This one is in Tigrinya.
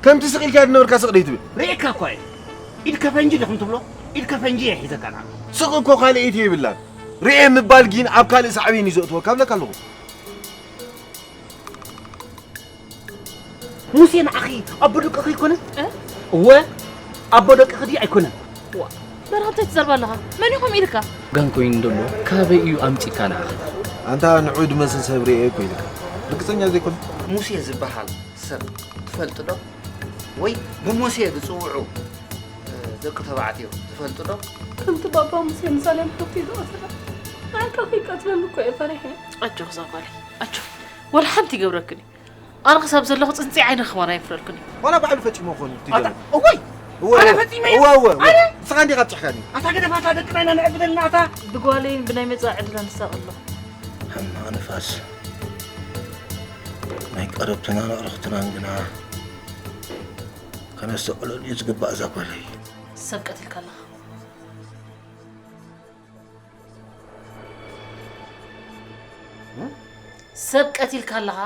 ከምቲ ስቕ ኢልካ ዝነበርካ ስቕ ደይ ትብል። ርእየካ እኳ እየ። ኢድ ከፈንጂ ዲኹም ትብሎ? ኢድ ከፈንጂ እየ ሒዘካ ንዓኻ። ስቕ እኮ ካልእ ኢት የብላን። ርእየ ምባል ግን ኣብ ካልእ ሳዕቤን እዩ ዘእትወካ እብለካ ኣለኹ። ሙሴ ንዓኺ ኣቦ ደቅኺ ኣይኮነን? እ? እወ ኣቦ ደቅኺ ድዩ ኣይኮነን? ዋ፣ በረኸት እንታይ ትዛረብ ኣለኻ? መን ኢኹም ኢልካ? ጋን ኮይኑ ደሎ ካበይ እዩ ኣምጺእካ ንዓኻ? ኣንታ ንዑ ድመስል ሰብ ርእየ እኮ ኢልካ ርግጸኛ ዘይኮነ። ሙሴ ዝበሃል ሰብ ትፈልጡ ዶ? ወይ ብሙሴ ዝጽውዑ ደቂ ተባዕትዮ ትፈልጡ ዶ? ከምቲ ባባ ሙሴ ንሳሌም ከብቲ ዝቐተለ ንዓካ ከይቀትለኒ እኮ እየ ፈሪሐ። ኣጆኺ እዛ ጓለይ ኣጆኺ ወላ ሓንቲ ይገብረክን እዩ። ኣነ ክሳብ ዘለኹ ፅንፅይ ዓይነ ክማን ኣይፍረልክን እዩ። ዋላ ባዕሉ ፈፂሞ ኾን እቲ ኣታ ገለ እወይ እወ ኣነ እወ ፈፂመ እወ እወ እወ ኣነ ንስኻ እንዲኻ ብፅሕካኒ ኣታ ገደፋታ ደቅና ኢና ንዕብደልና ኣታ ብጓለይን ብናይ መፃኢ ዕድላን ንሳቐ ኣለኹ። ሕማቕ ንፋስ ናይ ቀረብትናን ኣዕሩኽትናን ግና ከነስተውዕለሉ እዩ ዝግባእ እዛ ጓለይ። ሰብ ቀቲልካ ኣለኻ። ሰብ ቀቲልካ ኣለኻ።